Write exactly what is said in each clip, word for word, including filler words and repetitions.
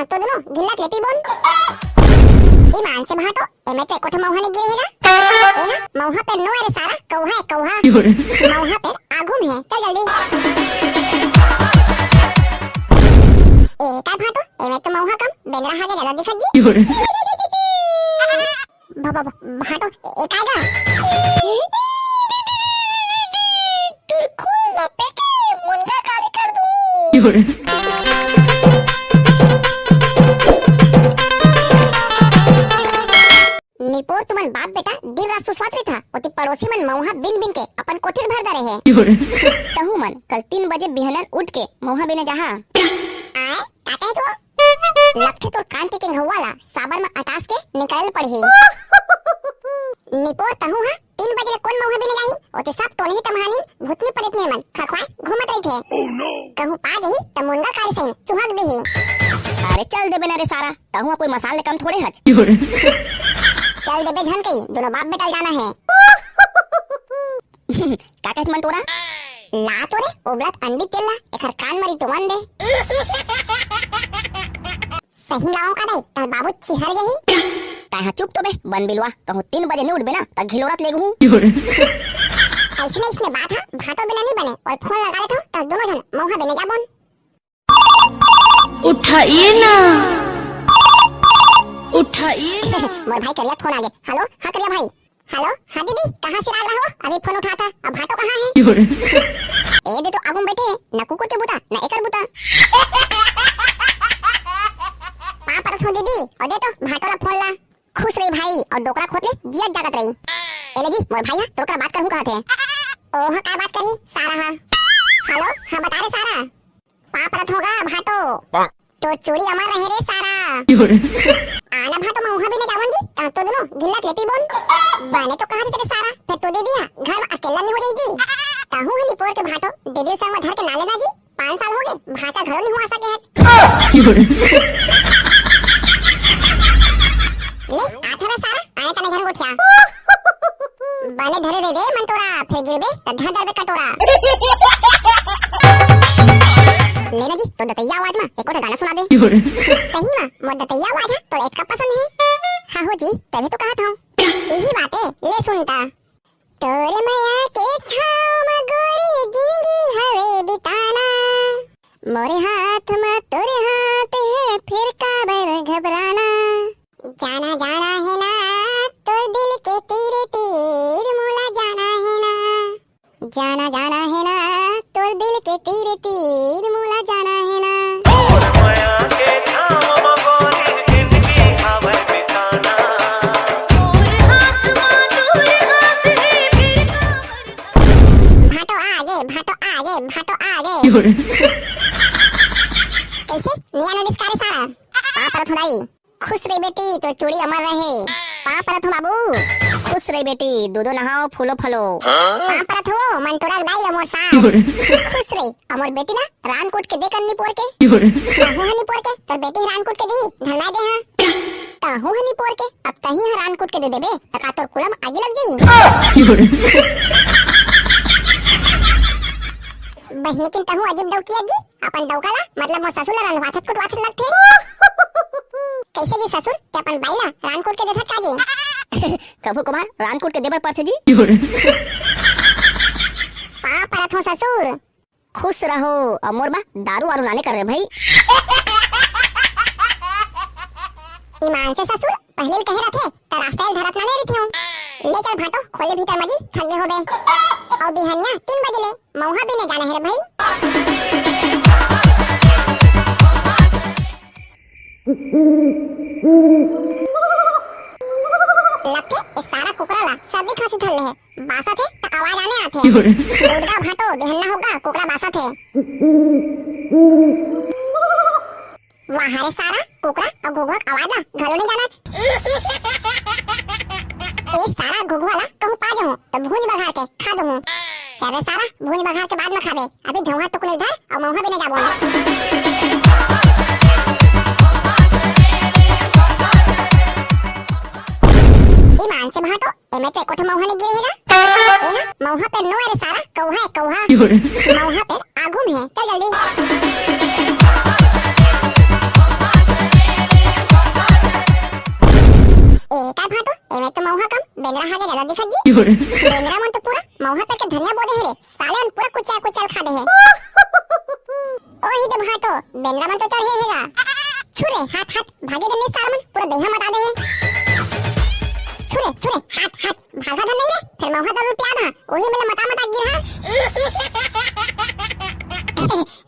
तो दुनो गिल्ला के लेपी बोन। ईमान से भाटो, एमे तो एको ठो मउहा नहीं गिरे हे गा। ए हा, मउहा पेड़ नो अरे सारा, कउहा हे, कउहा। मउहा पेड़ आघू में हे, चल जल्दी। ए, का भाटो, एमे तो मउहा कम, बेंदरा हा के ज्यादा दिखत जी। भ-, भ-, भ-, भाटो, ए, काय गा? टुरकुल लपे के मुनगा काली कर दूं। निपोर तुमन बाप बेटा दिन रात सुसवात रहिथा, ओती पड़ोसी मन मउहा बिन बिन के अपन कोठिल भर दरे हे। तहू मन कल तीन बजे बिहनन उठ के मउहा बिने जाहा। आय, का कहे तो? लगथे तोर कान के केंघवा ला साबर म अटास के निकाले ल पड़ही। निपोर तहूं हा तीन बजे ले कोन मउहा बिने जाही? ओती सब टोनही टमहानिन भूतनी परेतनी मन खखवाए घूमत रहिथे। कहूं पा जही त मुनगा काली सही चुहक दिही। अरे चल देबे ना रे सारा, तहूं कोई मसाल ले कम थोड़े हच। चल देबे झन कही, दुनो बाप बेटा ल जाना हे। का कहिस मंटोरा? ला तो रे, ओबलत अंडी तेल ला, एखर कान मरी तो मन दे। सही लाओ का दाई, तोर बाबू चिहर जही। तैं हा चुप तो बे, बन बिलवा, कहूं तीन बजे नहीं उठबे ना, त घिलोड़त लेगहूं। अइसने, अइसने बात हा, भाटो बिना नहीं बने, अउ फोन लगा लेथंव, त दुनो झन मउहा बिने जाबोन। उठाइए ना, उठाइए ना। मोर भाई करिया फोन आगे। हेलो, हाँ करिया भाई। हेलो, हाँ दीदी, कहाँ से रहा हो? अभी फोन उठाथा, अब भाटो कहाँ हे? ए दे तो आगू में बैठे हे, ना कुकुर के बुता, ना एकर बुता। पाँव परत हंव दीदी, अउ दे तो भाटो ला फोन ला। खुश रही भाई, अउ डोकरा खोत ले जियत जागत रही। ए ले जी, मोर भाई हा, तोर करा बात करहूँ कहत हे। ओह, का बात करही, सारा हा। हेलो, हाँ बता रे सारा। पाँव परत हंव गा भाटो। तोर चूड़ी अमर रहे रे सारा। आना भाटो, मउहा बिने जावन जी, तहूं तो दुनो गिल्ला के लेपी बोन। बने तो कहत हे रे सारा, फेर तो दीदी हा घर म अकेल्ला नहीं हो जाही जी। तहूं हा निपोर के भाटो, दीदी संग म धर के ना लेना जी, पाँच साल हो गे, भांचा घलो नहीं हुआ सके हच। ले, आथा रे सारा, आने तने झन गोठिया। बने धरे रे रे मंटोरा, फेर गिरबे त धर डरबे कटोरा। ले ना जी, तोर दतइया आवाज म एको ठो गाना सुना दे। सही म, मोर दतइया आवाज हा तोर एतका पसंद हे। हाँ हो जी, तभे तो कहत हंव। इही बात ए, ले सुन त। तोरे मया के छाँव म गोरी जिनगी हवे बिताना। मोरे हाथ म तोरे हाथ हे, फेर काबर घबराना। जाना जाना हे ना तोर दिल के तीर तीर, मोला जाना हे ना। जाना जाना हे ना तोर दिल के तीर तीर, मोला जाना हे ना। भाटो आगे, भाटो आगे, भाटो आगे। कइसे? नइ आने दिस का रे सारा। पाँव परत हंव दाई। खुश रही बेटी, तोर चूड़ी अमर रहे। पाँव परत हंव बाबू। खुश रही बेटी, दूधो नहाओ, फूलो फलो। पाँव परत हंव, मंटोरा के दाई अउ मोर सास। खुश रही, अउ मोर बेटी ला रान कूट के दे कन निपोर के। तहूं हा निपोर के, तोर बेटी हा रान कूट के दिही, धन मैं दे हंव। तहूं हा निपोर के, अब तहीं हा रान कूट के दे देबे, त का तोर कुला म आगी लग जाही? बहिनी किन तहूं अजीब डौकी अजी, अपन डौका ला, मतलब मोर ससुर ला रंधवाथत कुटवाथत लगथे। कइसे जी ससुर, तैं अपन बाई ला रान कूट के देथस का जी? कभू कभार रान कूट के देबर परथे जी। पाँव परत हंव ससुर। खुश रहो, अउ मोर बर दारू वारू लाने कर रे भाई। ईमान से ससुर, पहली ल कहे रथे, त रास्ता ल धरत ना ले रहिथेंव। ले चल भाटो, खोले भीतर मजी, थक गे होबे। अउ बिहनिया तीन बजे ले मउहा बिने जाना हे रे भाई। लगथे, ए सारा कुकरा ला सर्दी खांसी धर ले हे। बासत हे, त आवाज आने आथे। उठ गा भाटो, बिहन्ना होगे, कुकरा बासत हे। वाह रे सारा, कुकरा अउ घुघुआ के आवाज ला घलो नइ जानस। ए सारा, घुघुआ ला कहूं पा जहूं, त भूंज बघार के खा दूंहूं। चल रे सारा, भूंज बघार के बाद में खाबे। अभी झउहा टुकनी धर अउ मउहा बिने जाबो। ईमान से भाटो, एमे तो एको ठो मउहा नइ गिरे हे गा। ए हा, मउहा पेड़ नो अरे सारा, कउहा हे, कउहा। मउहा पेड़ आघू में हे, चल जल्दी। कहाँ के ज्यादा दिखत जी? क्यों रे? बेंदरा मन तो पूरा मउहा पेर के धनिया बो दे हे रे, साले मन पूरा कुचल कुचल खा दे हे। ओही दे भांटो, बेंदरा मन तो चढ़े हे गा। छुरे, हाथ, हाथ, भागे दे नहीं साले मन, पूरा दहिया मता दे हे। छुरे, छुरे, हाथ, हाथ, भागा था नहीं रे, फिर मउहा दारू पिया था, वही मेला मता मता गिरा।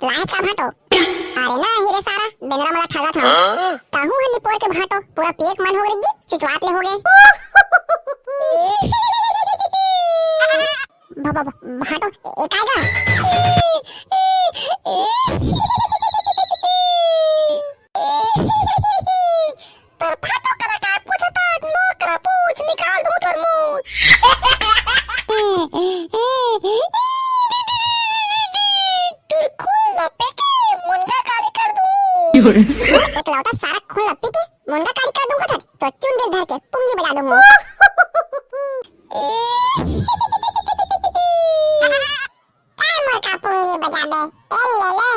लाज का भांटो। अरे ना, ही रे सारा, बेंदरा मला ठगा था। हाँ? ताहू हनी पोर के भांटो, पूरा पेक मन हो गई जी, चुचवात ले हो गए। भ-, भ-, भ-, भांटो, ए-, ए काय गा? तोर भांटो करा का पूछता, मुंह करा पूछ निकाल दूं तोर मुंह। तोर खून ला पी के मुंडा काली कर दूं। मोर एकलौता सारा खून ला पी के मुंडा काली कर दूं कथस, तो चुंदी धर के पुंगी बजा दूं। काय मोर का पुंगी बजाबे? ए ले ले।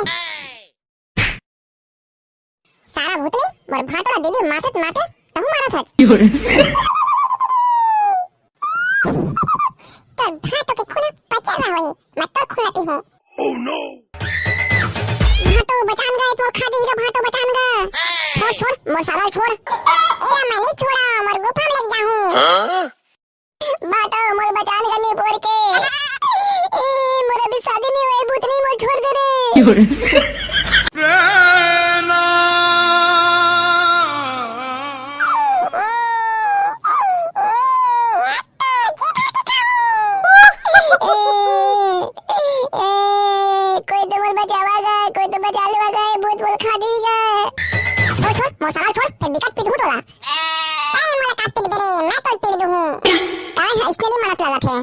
सारा भूतनी, मोर भांटो ला दीदी मारत मारत तहू मारत हच। तोर भांटो के खून पचे ना होई, मैं तोर खून ला पीहूं। भांटो बचान गा, तोर खा देही गा, भांटो बचान गा। छोड़, छोड़, मोर साला छोड़। एला मैं नहीं छोड़ा, मोर गुफा में लेके जाहूं। भांटो, मोर बचान गा नी बोर के। ए, मोर अभी शादी नहीं हुई, भूतनी मोर छोड़ दे रे। ए, कोई तो मोर बचावा गा, कोई तो बचा लेवा गा, भूत मोर खा देही गा। छोड़, छोड़, मोर साला छोड़, फिर बिकट पिटहूं तोला। तैं मोला का पिटबे रे, मैं तोर पिट दूहूं। तैं ह इसने नहीं मानत लगत हे।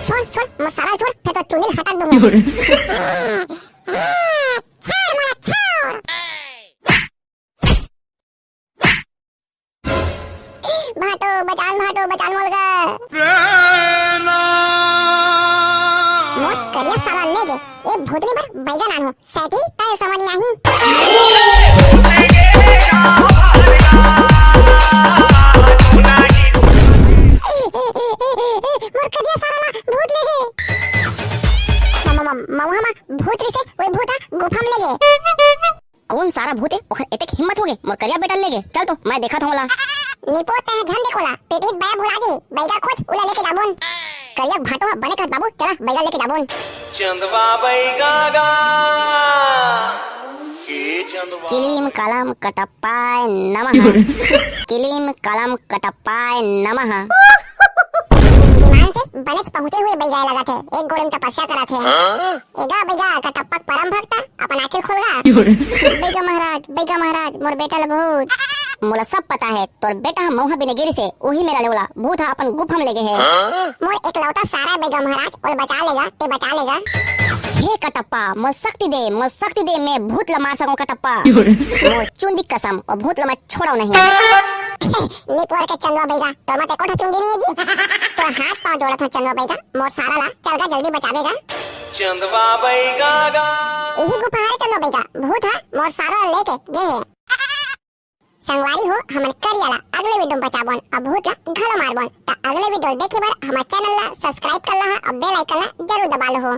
छोड़, छोड़, मोर साला छोड़, फिर तो चुंदी हटक दूहूं। छोड़ मोला, छोड़। भांटो, बचान भांटो, बचान मोला गा। मोर करिया साला ले गे, ए भूतनी बर बैगा लानहूं। सैती, तैं समझ में आही। मोर करिया सारा ला भूत ले गे। म-, म-, म-, मउहा मा भूत रिसे, ओए भूत हा गुफा में ले गे। कौन सारा भूत हे, ओखर एतेक हिम्मत होगे, मोर करिया बेटा ले गे। चल तो, मैं देखत हूं ओला। निपोर तैं झन देख ओला, पेटहित बया भुला जी, बैगा खोज, ओला लेके जाबोन। करिया भांटो हा बने कहत बाबू, चला, बैगा लेके जाबोन। चंदवा बैगा गा। क्लीम कलम कटप्पाय नमः। क्लीम कलम कटप्पाय नमः। ईमान से बनेच पहुंचे हुए बैगा लगत हे, एक गोड़ में तपस्या करत हे। एगा बैगा कटप्पा के परम भक्त, अपन आंखी खोल गा। बैगा महाराज, बैगा महाराज, मोर बेटा ल भूत। मोला सब पता हे, तोर बेटा ह मउहा बिने गिरिसे, उही मेरा ले ओला भूत ह अपन गुफा में ले गे हे। मोर एकलौता सारा बैगा महाराज, ओला बचा लेगा, तैं बचा लेगा। हे कटप्पा, मोला शक्ति दे, मोला शक्ति दे, मैं भूत ला मार सकूं कटप्पा। मोर चुंदी कसम, ओ भूत ला मैं छोड़व नहीं। निपोर के चंदवा बैगा, तोर मा त एको ठा चुंदी नहीं हे जी। तोर हाथ पांव जोड़त हंव चंदवा बैगा, मोर सारा ला, चल गा जल्दी बचाबे गा। चंदवा बैगा गा। इही गुफा हरे चंदवा बैगा, भूत ह मोर सारा ला लेके गे हे। संगवारी हो, हमन करिया ला अगले video में बचाबोन, अउ भूत ला घलो मारबोन। त अगले video देखे बर हमर channel ला subscribe कर लहा अउ bell icon ला जरूर दबा लहो।